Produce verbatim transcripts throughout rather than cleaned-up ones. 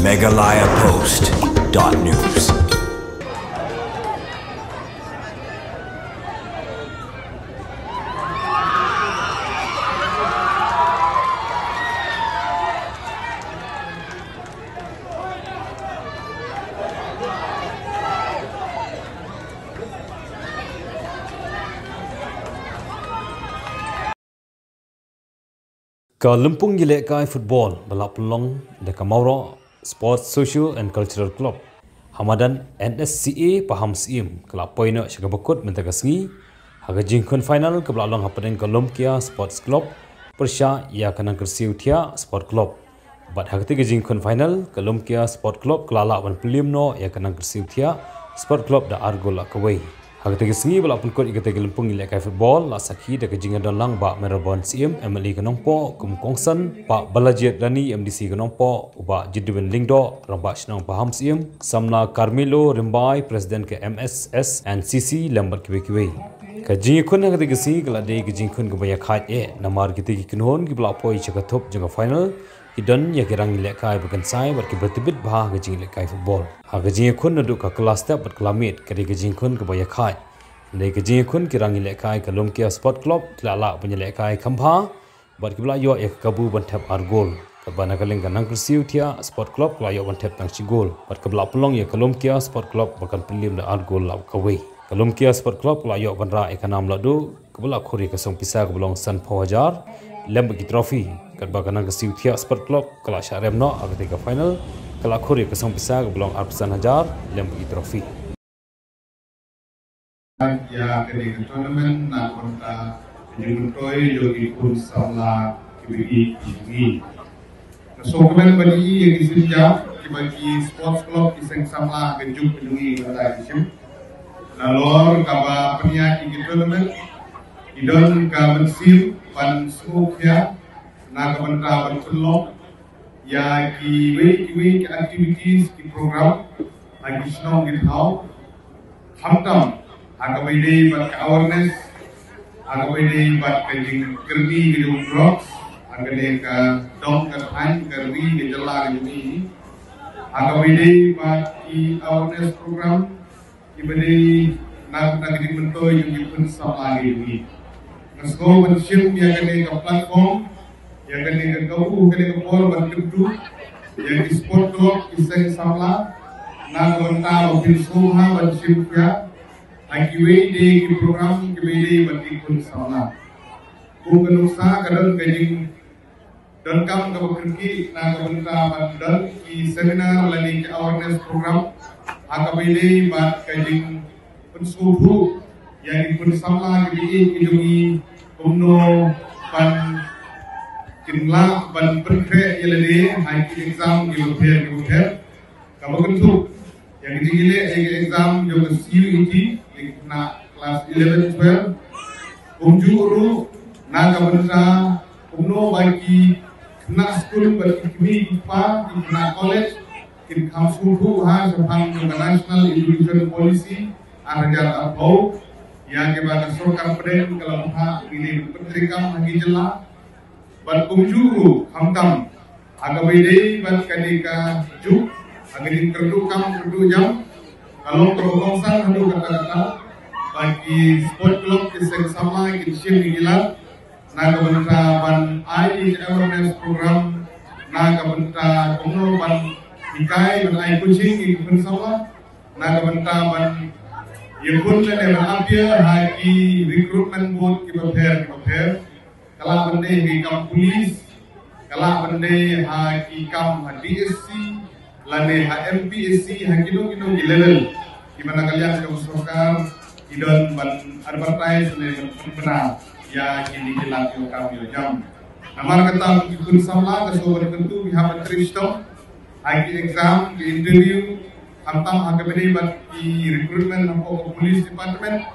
Meghalaya Post dot news. Ka lympung ïalehkai football ba la pynlong da ka Mawroh Sports Social and Cultural Club ha madan N S C A Pahamsyiem ka la poi noh sha kaba kut mynta ka sngi ha ka jingkhun final kaba la long hapdeng ka Lumkia Sports Club pyrshah ïa ka Nongkyrsiew Thiah Sport Club. Bad ha katei ka jingkhun final ka Lumkia Sport Club ka la lah ban pynliem noh ïa ka Nongkyrsiew Thiah Sport Club da ar gol la kawei. Ha katei ka sngi ba la pynkut ïa katei ka lympung ïalehkai football la sakhi da ka jingdon lang Bah Mayral Born Syiem, M L A ka Nongpoh, kum u kongsan, Bah Balajied Rani, M D C ka Nongpoh, u Bah Jidduwin Lyngdoh, Rangbah Shnong Pahamsyiem, samla Carmelo Rymbai, President ka M S S and C C, lem bad kiwei kiwei. Ka jingïakhun ha katei ka sngi ka la dei ka jingkhun kaba ïakhaid eh namar kitei ki kynhun kiba la poi sha ka thup jong ka final ki don ïa ki rang ïalehkai ba kynsai bad kiba tbit bha ha ka jingïalehkai football. Ha ka jingïakhun naduh ka kylla step bad kylla miet ka dei ka jingkhun kaba ïakhaid. Hynrei ka jingïakhun ki rang ïalehkai ka Lumkia Sport Club ki la lah ban ïalehkai kham bha bad kiba la ïoh ïa ka kabu ban thep ar gol. Katba na ka liang ka Nongkyrsiew Thiah Sport Club ka la ïoh ban thep tang shi gol bad kaba la pynlong ïa ka Lumkia Sport Club ba kan pynliem da ar gol la kawei. Ka Lumkia Sport Club ka la ïoh ban rah ïa ka nam lahduh kaba la khur ïa ka song pisa kaba long sanphew hajar lem bad ki trophy. Katba ka Nongkyrsiew Thiah Sport Club ka la shah rem noh ha katei ka final, ka la khur ïa ka song pisa kaba long arphew san hajar lem bad ki trophy. Ïa kane ka tournament na ka bynta ka jingmyntoi jong ki khun samla kiba ïeit ki jong ngi. Nga sngewkmen ban ïohi ïa ki sienjam kiba ki sports club ki seng samla ka juk ka jong ngi mynta ki shim. Nalor kaba pynïaid ïa ki tournament ki don ka mynsiem ban sngewkhia na ka bynta ban pynlong ïa kiwei kiwei ki activities ki program ha ki shnong ki thaw. Khamtam ha kaba ïadei bad ka awareness, ha kaba ïadei bad ka jingkyrni ka jong drugs ha kane ka dong ka thaiñ ka ri ka jylla ka jong ngi, ha kaba ïadei bad ki awareness program kiba dei na ka jingmyntoi jong ki khun samla ki jong ngi. Nga sngew ban shim ïa kane ka platform, ïa kane ka kabu, kane ka por ban kyntu ïa ki sport club ki seng samla na ka bynta ba phin sngewbha ban shim khia ha kiwei de ki program kiba dei bad ki khun samla. Kum ka nuksa ka don ka jing donkam kaba kyrkieh na ka bynta ban don ki seminar lane ki awareness program ha kaba ïadei bad ka jingpynsngewthuh ïa ki khun samla kiba ïeit ki jong ngi kumno ban kin lah ban pynkhreh ïa lade ha ki exam kiba pher kiba pher. Kaba kynthup ïa ka jingïaleh ïa ka exam jong ka C U E T, ïa ki khynnah klas eleven twelve. Kumjuh ruh na ka bynta kumno ba ki khynnah skul bad ki kmie ki kpa ki khynnah college kin kham sngewthuh ha shaphang jong ka National Education Policy ar hajar arphew, ïa kaba ka sorkar pdeng ka la phah ïa ki ban pyntreikam ha ki jylla. Bad kumjuh ruh khamtam ha kaba ïadei bad kane ka juk ha kane ka kyrduh kam kyrduh jam, ka long kaba kongsan haduh katta katta ba ki sport club ki seng samla kin shim ïa ki lad na ka bynta ban ai ïa ki awareness program na ka bynta kumno ban hikai ban ai coaching ïa ki khun samla na ka bynta ban ïakhun lane ban appear ha ki recruitment board kiba pher kiba pher. Ka lah ban dei ha ki kam police, ka lah ban dei ha ki kam ha D S C lane ha M P S C, ha kino kino ki level kiba na ka liang jong sorkar ki don ban advertise lane ban pynbna ïa kine ki lad ïoh kam ïoh jam. Namar kata ki khun samla ka shu ban kyntu ki hap ban trei shitom ha ki exam ki interview, khamtam ha kaba dei bad ki recruitment hapoh ka police department,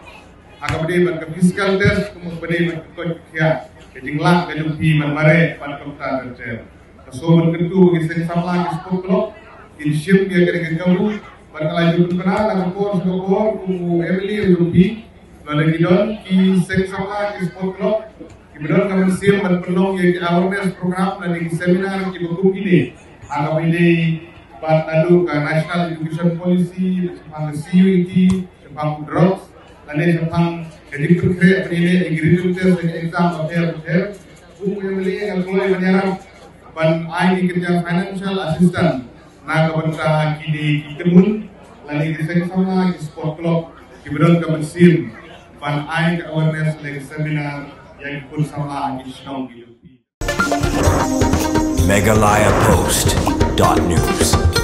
ha kaba dei bad ka physical test, kum ha kaba dei bad ka koit ka khiah, ka jinglah ka jong phi ban mareh bad kumta ter ter. Ka shu ban kyntu ki seng samla ki sport club kin shim ïa kane ka kabu bad ka la ju pynbna na ka por sha ka por kum u M L A jong phi. Lada ki don ki seng samla ki sport club kiba don ka mynsiem ban pynlong ïa ki awareness program lane ki seminar kiba kum kine ha kaba ïadei Bad naduh ka National Education Policy, shaphang ka C U E T, shaphang drugs, lane shaphang ka jingpynkhreh ban ïaleh ïa ki written test, ïa ki exam bapher bapher. U M L A ka kloi ban ïarap ban ai ki kynja financial assistance na ka bynta kine ki tymmen, lane ki seng samla, ki sport club kiba don ka mynsiem ban ai ka awareness lane ka seminar ïa ki khun samla ki shnong ki lynti. Meghalaya Post dot news.